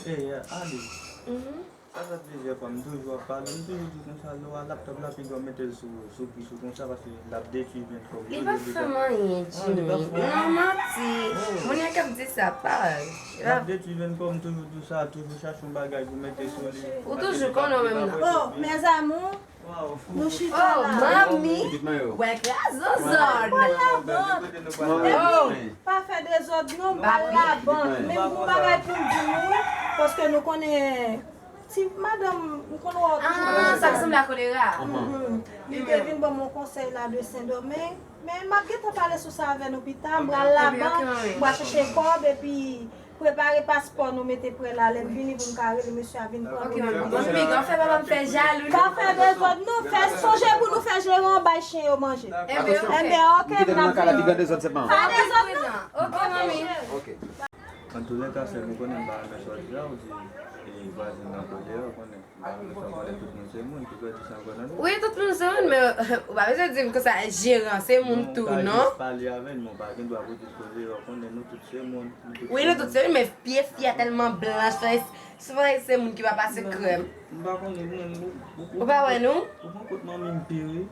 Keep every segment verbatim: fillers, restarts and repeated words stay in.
Ey, ale. Sa fè plizyè fwa, m toujou ap pale, m toujou di konsa, lè w a laptòp la, piga w mete l sou, sou pis ou konsa, paske l ap detwi vant kò w. Li pa fè m anyen, Jimmy. Non, manti. Moun yo k ap di sa, pa. L ap detwi vant kò w, m toujou di w sa, toujou chache yon bagay pou mete sou li. Ou toujou konnen w menm nan. Oh, mes amours, nou chita la. Oh, manmi. Wè, kraz zòzòn. Pran labank. Oh. Pa fè dezòd non, m pral labank. Men m gon bagay pou m di nou, paske nou konnen ti madanm, m konn wè w toujou. Ah, sa k sanble a kolera. Mhm. Li te vin ban m yon konsèy la de Sendomeng, men m ap gentan pale sou sa avè nou pita. M pral labank, m pral chèche kòb, epi prepare paspò nou, mete prè la, lè m vini pou m ka rele mesye a vin pran nou. Ok, manmi. Bon, piga w fè papa m fè jalou. Pa fè dezòd non, fè sonje pou nou fè jeran bay chen yo manje. Enben, ok. Enben, ok, m ap vini. Pa dezòd non. Ok, manmi. Ok. Antoulèka, sè m, ou konnen m pa renmen sa w di la, ou di, e, vwazen nan kote a, ou konnen. M pa renmen sa, ou konnen tout moun se moun, ki dwe di sa ankò nan nou. Wi, tout moun se moun, men ou pa bezwen di m konsa, jeran se moun tou, non? Ou ka jis pale avè n, men ou pa gen dwa pou di l koze, ou konnen nou tout se moun, nou tout se moun. Wi, nou tout se moun, men pye fi a tèlman blanch, sa, souvan se moun ki pa pase krèm. M pa konnen, mwen, ou, ou, ou pa wè nou? Ou pran kot manmi m pire.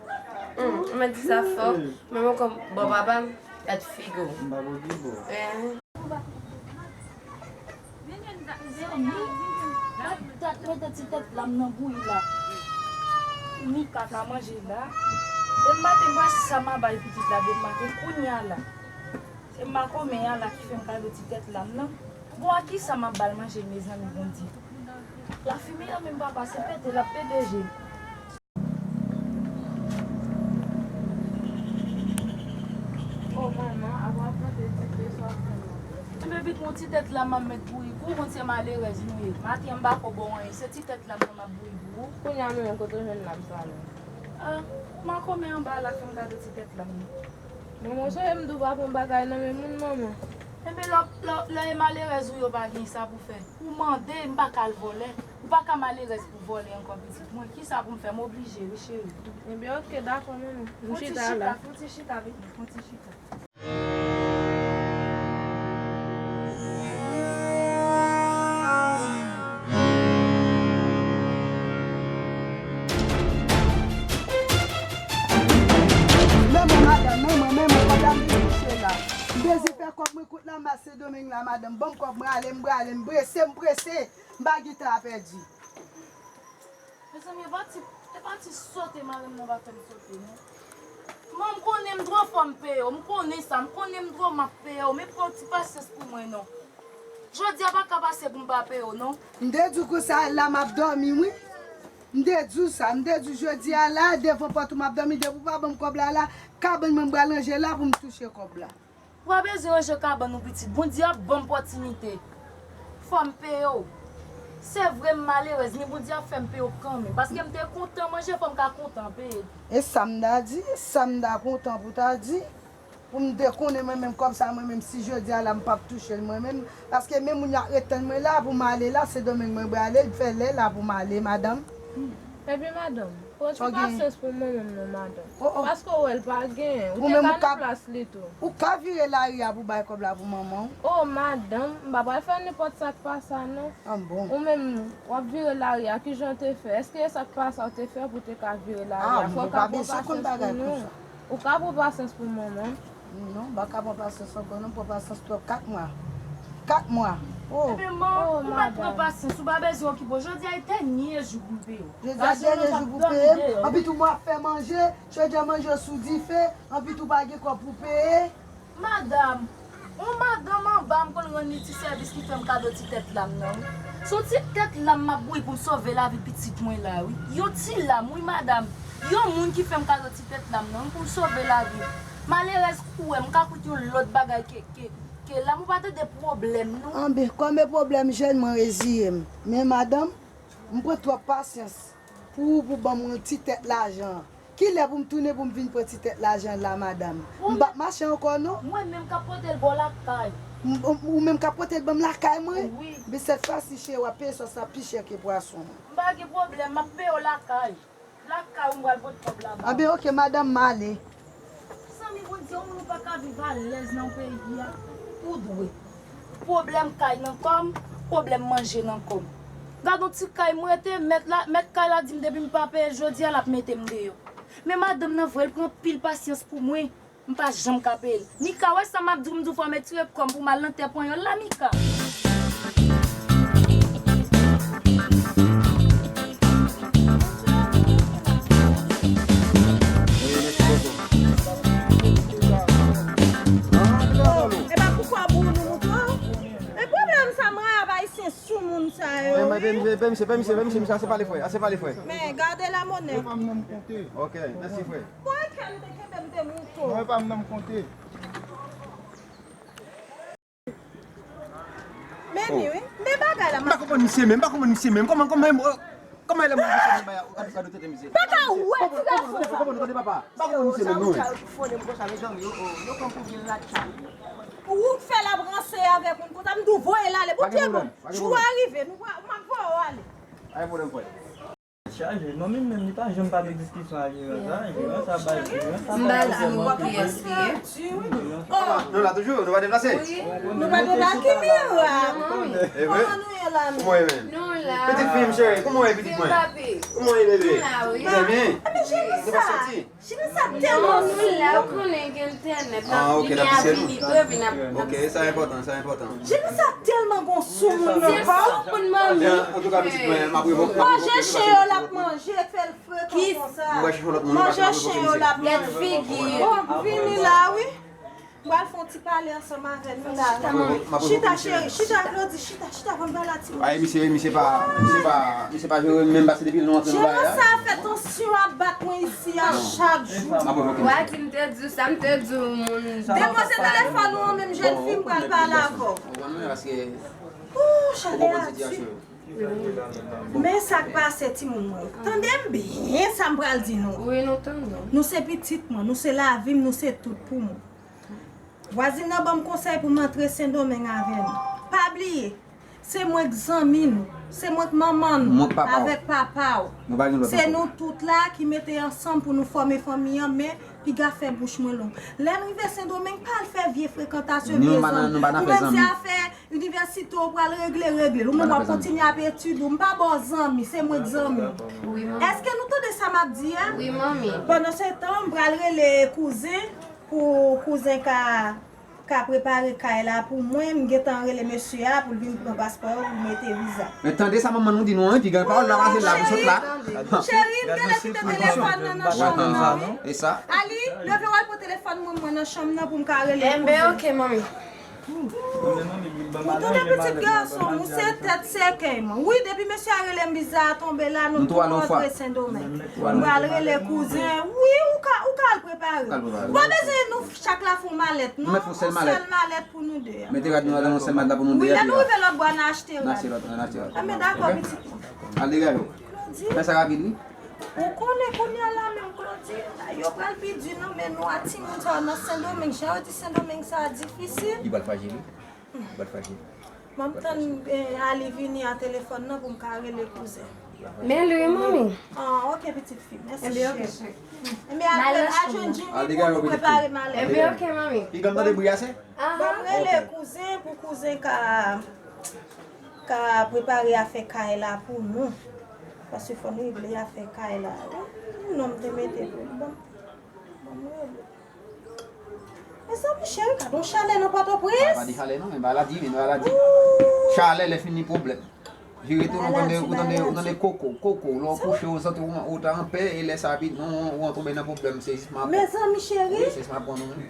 Hum, ou mèt di sa fò. Menm ankò, bò papa m, gad figi w. M pa pou di bò. Eh. Mezanmi, dat, dat, mete ti tèt la m nan bouyi la. Mika ka manje la. Depi maten, m pa sa m a bay pitit la depi maten, kounye a la. Se makomè a la ki fè m kado ti tèt la m nan. Bon, a kisa m ap ba l manje, mezanmi, Bondye? Lafimen an menm pa pase pete, l ap pete je. O manman, apa w ap plante ti fle sa w ap fè m nan? Enben, pitit, yon ti tèt la m ap met pou li. Kou yon ti malerèz nou ye. Maten an, m pa ko ba w anyen. Se ti tèt la m nan m ap bouyi pou ou. Kounye a menm, kote w jwenn lab sa menm? Ah, makomè anba la fè m kado ti tèt la m nan. Manman, w sonje m di w pa pran bagay nan men moun, manman. Enben, lè, lè, lè e malerèz ou yo pa gen sa pou fè. Ou mande, m pa ka al vòlè. Ou pa ka malerèz pou vòlè ankò, pitit mwen. Kisa pou m fè? M oblije, wi, cheri. Enben, oke, dakò, manman. M chita la. Fon ti chita, fon ti chita, pitit, fon ti chita. Men mwen, madanm, men mwen, men mwen, pandan m vin kouche la. M bezwen fè kòb mwen kont lanmase Sendomeng la, madanm. Ban m kòb mwen ale, m prale, m prese, m prese. M pa gen tan a pèdi. Mezanmi, e pa ti, e pa ti sote madanm nan pa fè m sote, non. Mwen, m konnen m dwe fò m peye w, m konnen sa, m konnen m dwe m ap peye w, men pran ti pasyans pou mwen, non. Jodi a pa ka pase pou m pa peye w, non. M te di w konsa, la m ap dòmi, wi. M te di w sa, m te di w jodi a la, devan pòt ou m ap dòmi, depi w pa ban m kòb la, la, kabann mwen m pral ranje la pou m touche kòb la. Ou pa bezwen ranje kabann ou pitit. Bondye ap ban m pòtinite. Fò m peye w. Se vre m malerèz, men Bondye ap fè m peye w kanmenm. Paske m te kontan manje, fò m ka kontan peye tou. E sa m ta di, sa m ta kontan pou ta di. Pou m te konnen mwen menm kòb sa mwen menm si jodi a la m p ap touche l mwen menm. Paske menm moun yo ap ret tann mwen la pou m ale la, Sendomeng mwen prale, fè lè la pou m ale, madanm. Ebyen madanm, pran ti pasyans pou manman m non madanm. Paske w wè l pa genyen, ou te ka nan plas li tou. Ou ka vire lari a pou bay kòb la pou manman w. O madanm, m pa pral fè nenpòt sa k pa sa non. An bon. Ou menm, w ap vire lari a, kijan w te fè? Èske e sa k pa sa w te fè pou w te ka vire lari a? Fò w ka pran pasyans pou nou. Ou ka pran pasyans pou manman? Non, m pa ka pran pasyans ankò non, m pran pasyans twòp, kat mwa. Kat mwa. Oh. Ebyen man, ou pa t pran pasyans, ou pa bezwen okipe w. Jodi a e dènye jou pou m peye w. Jodi a dènye jou pou peye m. Anpi tou mwen ap fè manje, chòdjè manje sou dife, anpi tou pa gen kòb pou peye. Madanm, yon madanm anba m konn rann li ti sèvis ki fè m kado ti tèt lam nan wi. Se yon ti tèt lam m ap bouyi pou m sove lavi pitit mwen la wi. Yon ti lam wi madanm. Yon moun ki fè m kado ti tèt lam nan wi pou m sove lavi. Malerèz kou wè m ka koute yon lòt bagay ke, ke, ke lam ou pa tande pwoblèm non. Anben, kòm e pwoblèm jèn mwen reziye m. Men madanm, m pran twòp pasyans. Pou ou pou ban m yon ti tèt lajan. Kilè pou m tounen pou m vin pran ti tèt lajan la, madanm? M p ap mache ankò non. Mwen menm k ap pote l ba w lakay. M, ou, ou menm k ap pote l ban m lakay mwen? Wi. Men sèt fwa si cheri w ap peye sòs la pi chè ke pwason an. M pa gen pwoblèm, m ap peye w lakay. Lakay ou m pral pote kòb la ba w. Anben oke madanm, m ale. Zanmi, pou di yon moun ou pa ka viv alèz nan peyi a, ou dwe. Pwoblèm kay nan kò m, pwoblèm manje nan kò m. Gad yon ti kay m rete, mèt la, mèt kay la di m depi m pa peye l jodi a, l ap mete m deyò. Men madanm nan vre, l pran anpil pasyans pou mwen, m pa janm ka peye l. Mika, wè sa m ap di w, m di w fò m retire kò m pou m al nan tè panyòl la, Mika. E pa poukwa bounou mouton? E pwoblèm sa m rayi ap ayisyen sou moun sa yo. Pè misye, pè misye, pè misye, pè misye, ase pale frè, ase pale frè. Men gade la monè. Ok, mèsi frè. Bon, e kè m te kenbe m te mouton. Mwen pa m nan m konte. Men ni wi, men bagay la. M pa konprann misye menm, m pa konprann misye menm. Kòman, kòman, kòman e lè mwen gade bay kado tete misye? Pa ka wè ti gason sa. Konprann, konprann, tande papa. M pa konprann misye menm non. Ou k fè l ap ranse avèk moun konsa, m tou voye l ale. Bondye bon, jou a rive, nou va, m ap voye w ale. Pa gen pwoblèm frè. Chaje, manmi m menm li pa janm pa gen diskisyon ak Jeran sa, Jeran sa bay, Jeran sa bay. M pa di w ki yès li ye. Nou la toujou, nou pa deplase? Wi. Nou pa deplase, Mira. E vre? Kòman nou ye la menm? Kòman w ye menm? Nou la. Pitit fi m cheri, kòman w ye pitit mwen? Kòman w ye bebe? Nou la wi. Trè byen. Ebyen Jeran sa. Jeran sa tèlman sou moun. Ou konnen gen entènèt, n ap vini, ap vini, tou, epi n ap. Ok, sa enpòtan, sa enpòtan. Jeran sa tèlman gon sou moun nan pa. Se sou moun manmi. Antouka pitit mwen, m ap revoke. Manje chen yo l ap manje, fè l frekan konsa. Manje chen yo l ap manje. Gad figi. Bon, vini la wi. M pral fè yon ti pale ansanm avè nou la. Chita cheri, chita Claudy, chita, chita, ban m pale a timoun. Ay, misye, misye pa, misye pa, misye pa jere menm pase depi nou antre nan bagay la. Jeran sa fè tansyon ap bat mwen isi a chak jou. Ou a di m te di w sa, m te di w moun. Depoze telefòn ou an menm jèn fi, m pral pale avè w. Ooh, chalè a di. Men sa k pase timoun mwen. Tande m byen sa m pral di nou. Wi, nou tande. Nou se pitit mwen, nou se lavi m, nou se tout pou mwen. Vwazin nan ban m konsèy pou m antre Sendomeng avè nou. Pa bliye, se mwen k zanmi nou, se mwen k manman nou, avèk papa w. Se nou tout la ki mete ansanm pou nou fòme fanmi an, men piga fè bouch mwen long. Lè n rive Sendomeng, pa al fè vye frekantasyon, vye zòn. Ou menm se afè inivèsite w pral regle, regle l. Ou menm w ap kontinye ap etidye w. M pa ba w zanmi, se mwen k zanmi w. Èske nou tande sa m ap di a? Pandansetan, m pral rele kouzen. Pou kouzen ka, ka prepare kay la pou mwen, m gentan rele mesye a pou l vin pran paspò yo pou l mete viza. Men tande sa manman nou di nou an, wi, piga pawòl la pase la pou sot la. Cheri, m genlè kite telefòn nan nan chanm nan, wi. E sa? Ali, leve w al pran telefòn mwen, mwen nan chanm nan pou m ka rele kouzen. Enben, oke, manmi. Ou tande pitit gason m, ou se tèt sèkèy mwen. Wi, depi mesye a rele m viza a tonbe la, nou tou rantre Sendomeng. M pral rele kouzen. Wi, ou ka, ou ka al prepare. Ou pa bezwen nou chak la fè yon malèt, non. Yon sèl malèt pou nou de a. Mete rad nou nan yon sèl malèt la pou nou de a. Wi, lè nou rive lòt bò, n a achte rad. N a achte lòt, n a achte lòt. Enben, dakò, pitit mwen. Al degaje w. Fè sa rapid, wi. Ou konnen kounye a la menm, Claudie, yo pral pi di nan men nou a timoun sa yo nan Sendomeng. Jan yo di Sendomeng sa a difisil. Li pral frajil, wi. Li pral frajil. Ban m tann, eh, Ali vini a telefòn nan pou m ka rele kouzen. Men li, wi, manmi. Ah, ok, pitit fi. Mèsi, cheri. Enben, al jwenn Jimmy pou nou prepare malèt. Enben, ok, manmi. Piga m tande bri a, se? Ban m rele kouzen pou kouzen ka ka prepare afè kay la pou nou. Paske fò n regle afè kay la. Wi, non, m te mete pou li. Bon, bon, m rele. Mezanmi, cheri, gad yon chalè nan Pòtoprens. Pa di chalè non, men maladi, men maladi. Chalè, lè fini pwoblèm. Jere tou, ou tande, ou tande, ou tande koko, koko. Lè w kouche, ou santi w, ou ta anpè, e lè sa pi, non, ou tonbe nan pwoblèm, se jis m ap pran. Mezanmi, cheri. Wi, se jis m ap pran nou menm.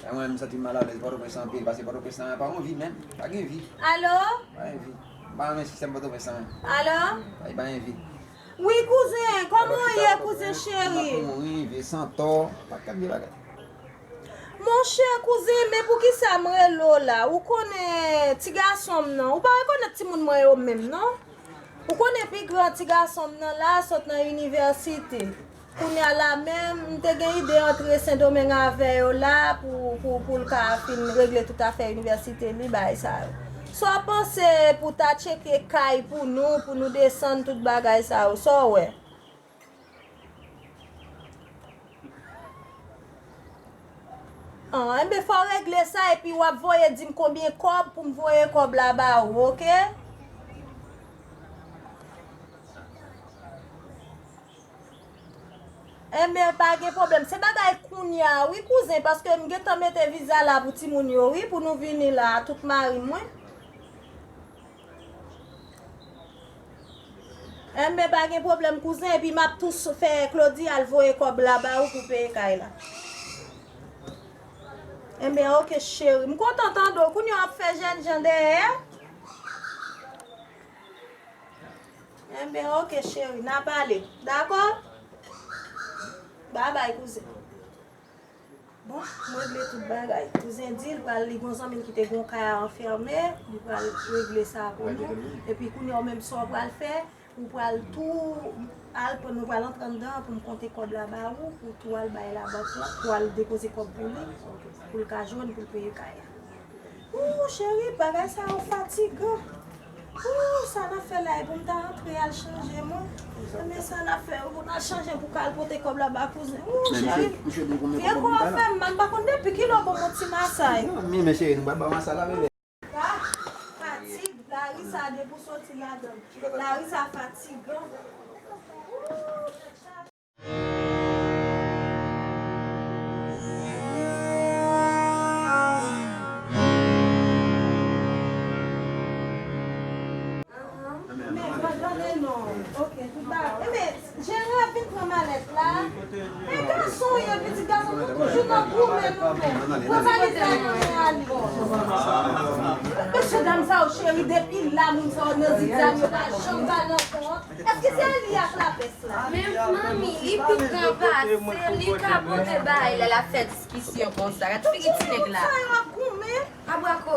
E mwen menm, m santi m malalèz Pòtoprens anpil, paske Pòtoprens lan pa yon vi menm, pa gen vi. Alo? Pa gen vi. M pa renmen sistèm Pòtoprens lan menm. Alo? Pa, pa gen vi. Wi, kouzen, kòman w ye, kouzen cheri? Mouri, vye santò, pa t ka vye bagay. Monchè, kouzen, men poukisa m rele w la? Ou konnen ti gason m nan, ou pa rekonèt timoun mwen yo menm, non? Ou konnen pi gran ti gason m nan la, sot nan inivèsite. Kounye a la menm, m te gen ide antre Sendomeng avè yo la pou, pou, pou l ka fin regle tout afè inivèsite li, bagay sa yo. Sa w panse pou ta tcheke kay pou nou, pou nou desann tout bagay sa yo? Sa w wè? Ah, enben, fò w regle sa, epi w ap voye di m konbyen kòb pou m voye kòb la ba ou, oke? Enben, pa gen pwoblèm. Se bagay kounye a, wi, kouzen, paske m gentan mete viza la pou timoun yo, wi, pou nou vini la, tout mari mwen. Enben, pa gen pwoblèm, kouzen, epi m ap tou s-, fè Claudie al voye kòb la ba ou pou peye kay la. Enben, oke, cheri. M kontan tande w. Kounye a w ap fè jènjan dèyè. Enben, oke, cheri, n a pale. Dakò? Babay, kouzen. Bon, m regle tout bagay. Kouzen di l pral, li gon zanmi l ki te gon kay a anfème, li pral regle sa pou nou. Epi kounye a w menm sa w pral fè, ou pral tou al pran, nou pral antre anndan pou m konte kòb la ba ou, pou tou al bay labank lan, pou al depoze kòb pou li, pou l ka jwenn pou l peye kay la. Ou, cheri, bagay sa yo fatigan. Ooh, sa n ap fè la, e pou m ta antre al chanje mwen. Men sa n ap fè, pou n al chanje pou ka al pote kòb la ba kouzen. Ooh, cheri. Vye kò ap fè m mal, m pa konn depi kilè w ban m yon ti masay. Non, men, men cheri, nou pa ba masay la, bebe. Ah, fatig, lari sa depi w soti ladan l. Lari sa fatigan. Ooh, tèt chaje. Men, gade, gade non. Ok, tout bagay. Enben, jeran ap vin pran malèt la. Men gason ye, pitit gason, nou toujou nan goumen nou menm. Pran valiz la nan men a li. Mesye dam sa yo, cheri, depi la, moun sa yo nan zigzag, yo pa janm pa nan pon. Èske se li ak lapès la? Men manmi, li pi gran pase l, li ka pote bagay lè l ap fè diskisyon konsa. Gad figi ti nèg la. Sa yo ap goumen. Abwako.